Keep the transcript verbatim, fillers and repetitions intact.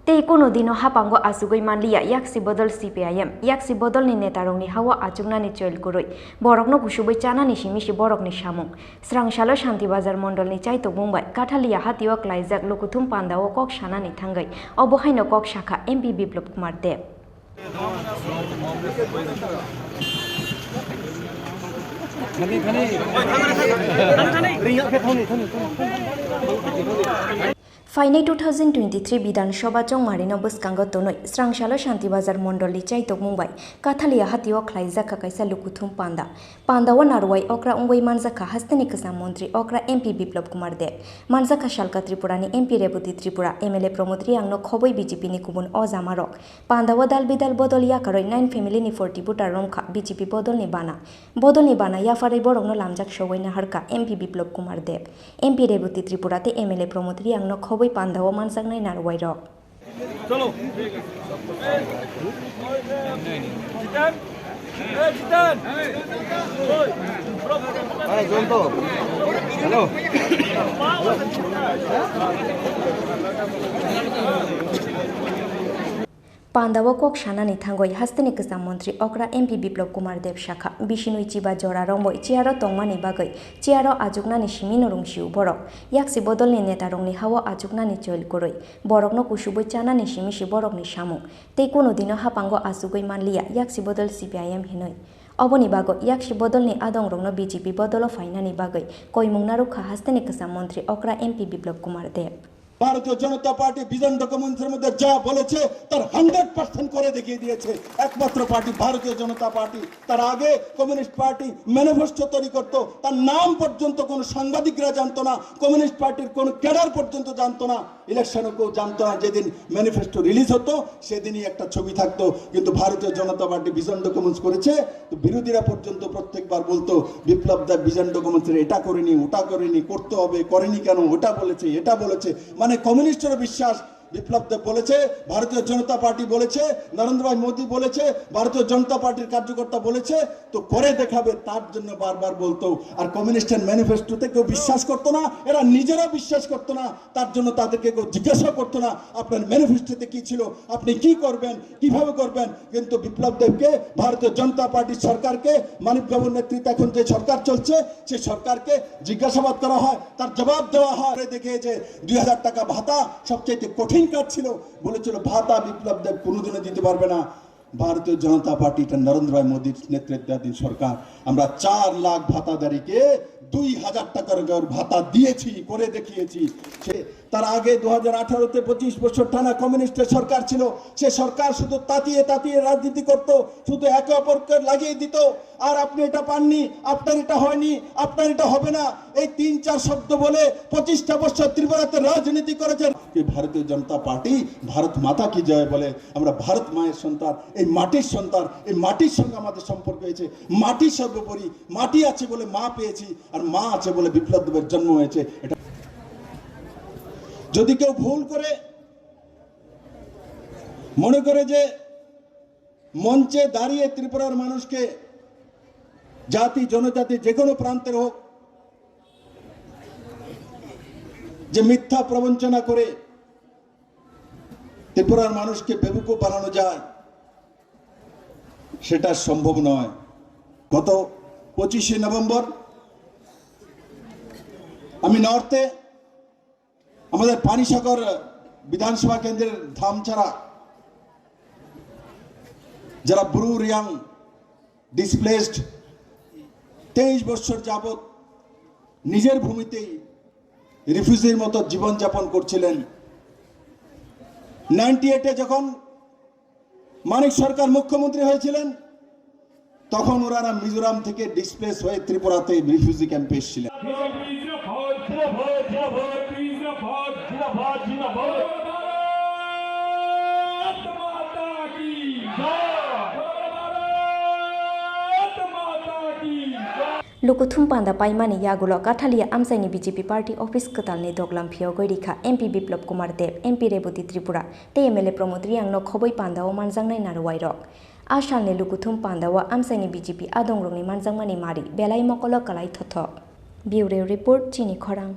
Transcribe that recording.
Tei kunu dino hapango achugwi manliya yaksi bodol C P I M, yaksi bodolni netarokni hao achuknani choil kwrwi, borokno kusubwi chanani simi si borokni samung. Srangsalo Shanti Bazar mondolni chaitokmung bai Kathaliya hatio klaijak lukuthum pandao kok sanani thangwi obo haino kok sakha M P Biplop Kumar Deb. Phainai two thousand twenty-three Bidhan Sabha chongmarino bwskango tonwi Srangsalo Shanti Bazar mondolni chaitokmung bai Kathaliya hatio khlaijak kha kaisa lukuthum panda. Pandao narwai okra wngwi manjakha hasteni kwcham montri okra M P Biplop Kumar Deb. Manjakha salka Tripurani M P Reboti Tripura, M L A Pramod Riyangno khobwi B J P ni kubun o jamarok. Pandao dal bidal bodol yakarwi nine family ni forty voter romkha B J P bodolni bana. Bodolni bana yapharwi borokno lamjak sogwi naharkha M P Biplop Kumar Deb, M P Reboti Tripura tei M L A Pramod Riyangno khobwi pandao manjaknai narwairok. Pandao kok sanani thangwi hasteni kwcham montri okra M P Biplop Kumar Deb sakha, bisinwi chiba jora romwi chair-o tongmani bagwi chair-o achuknani simi no rwngsio borok. Yaksi bodolni netarokni hao achuknani choil kwrwi, borokno kusubwi chanani simi si borokni samung. Tei kunu dino hapango achugwi manliya yaksi bodol C P I M hinwi. Oboni bagwi yaksi bodolni adongrokno B J P bodolo phainani bagwi koimung narwkha hasteni kwcham montri okra M P Biplop Kumar Deb. ভারতীয় জনতা party vision ডকুমেন্টসের মধ্যে যা বলেছে, তার hundred percent করে দেখিয়ে দিয়েছে একমাত্র পার্টি ভারতীয় জনতা পার্টি। তার আগে কমিউনিস্ট পার্টি ম্যানিফেস্টো তৈরি করতো, তার নাম পর্যন্ত কোনো সাংবাদিকরা জানতো না, কমিউনিস্ট পার্টির কোনো ক্যাডার পর্যন্ত জানতো না, ইলেকশনে কেউ জানতো না। যেদিন ম্যানিফেস্টো রিলিজ হতো, সেদিনই একটা ছবি থাকতো। কিন্তু ভারতীয় জনতা পার্টি ভিশন ডকুমেন্টস করেছে, তো বিরোধীরা পর্যন্ত প্রত্যেকবার বলতো, "বিপ্লব দা ভিশন ডকুমেন্টসের এটা করেনি, ওটা করেনি, করতে হবে, করেনি কেন, ওটা বলেছে, এটা বলেছে।" মানে কমিউনিস্টেরও বিশ্বাস। বিপ্লব দেব বলেছে, ভারতীয় জনতা পার্টি বলেছে, নরেন্দ্র ভাই মোদী বলেছে, ভারতীয় জনতা পার্টির কার্যকর্তা বলেছে, তো করে দেখাবে, তার জন্য বারবার বলতো। আর কমিউনিস্টের ম্যানিফেস্টোতে কেউ বিশ্বাস করতো না, এরা নিজেরা বিশ্বাস করতো না, তার জন্য তাদেরকে কেউ জিজ্ঞাসা করতো না, "আপনার ম্যানিফেস্টোতে কি ছিল, আপনি কি করবেন, কিভাবে করবেন?" কিন্তু বিপ্লব দেবকে, ভারতীয় জনতা পার্টির সরকারকে, মানিক বাবুর নেতৃত্বে এখন যে সরকার চলছে, সেই সরকারকে জিজ্ঞাসাবাদ করা হয়, তার জবাব দেওয়া হয়। দেখে যে দুই হাজার টাকা ভাতা সবচেয়ে কঠিন কাজ ছিল, বলেছিল ভাতা বিপ্লব দেব কোনোদিনও দিতে পারবে না। ভারতীয় জনতা পার্টি, এটা নরেন্দ্র ভাই মোদীর নেতৃত্বাধীন সরকার, আমরা চার লাখ ভাতাদারিকে দুই হাজার টাকার করে ভাতা দিয়েছি, করে দেখিয়েছি। সে, তার আগে দু হাজার আঠারোতে পঁচিশ বছর টানা কমিউনিস্টের সরকার ছিল, সে সরকার শুধু তাতিয়ে তাতিয়ে রাজনীতি করত, শুধু একে অপরকে লাগিয়ে দিত। আর আপনি এটা পাননি, আপনার এটা হয়নি, আপনার এটা হবে না, এই তিন চার শব্দ বলে পঁচিশটা বছর ত্রিপুরাতে রাজনীতি করেছেন। কি ভারতীয় জনতা পার্টি ভারত মাতা কি জয় বলে, আমরা ভারত মায়ের সন্তান, এই মাটির সন্তান, এই মাটির সঙ্গে আমাদের সম্পর্ক হয়েছে, মাটি সর্বোপরি, মাটি আছে বলে মা পেয়েছি, আর মা আছে বলে বিপ্লব দেবের জন্ম হয়েছে। এটা যদি কেউ ভুল করে মনে করে যে মঞ্চে দাঁড়িয়ে ত্রিপুরার মানুষকে, জাতি জনজাতি যে কোনো প্রান্তের হোক, যে মিথ্যা প্রবঞ্চনা করে ত্রিপুরার মানুষকে বেবুকুফ বানানো যায়, সেটা সম্ভব নয়। গত পঁচিশে নভেম্বর আমি নর্থে আমাদের পানিসাগর বিধানসভা কেন্দ্রের ধামছড়া, যারা ব্রু রিয়াং ডিসপ্লেসড, তেইশ বছর যাবত নিজের ভূমিতেই রিফিউজির মতো জীবনযাপন করছিলেন। নাইনটি এইটে যখন মানিক সরকার মুখ্যমন্ত্রী হয়েছিলেন, তখন ওনারা মিজোরাম থেকে ডিসপ্লেস হয়ে ত্রিপুরাতে রিফিউজি ক্যাম্পে এসেছিলেন। Lukuthum panda paimani yagulo Kathaliya amchaini B J P party office kwtalni doglam phiyogwi rikha M P Biplop Kumar Deb, M P Reboti Tripura tei M L A Pramod Riyangno khobwi pandao manjaknai narwuairok. A salni lukuthum pandao amchaini B J P adongrokni manjakmani mari belai mokolo kwlai thothok. Bureau Report, Chini Khorang.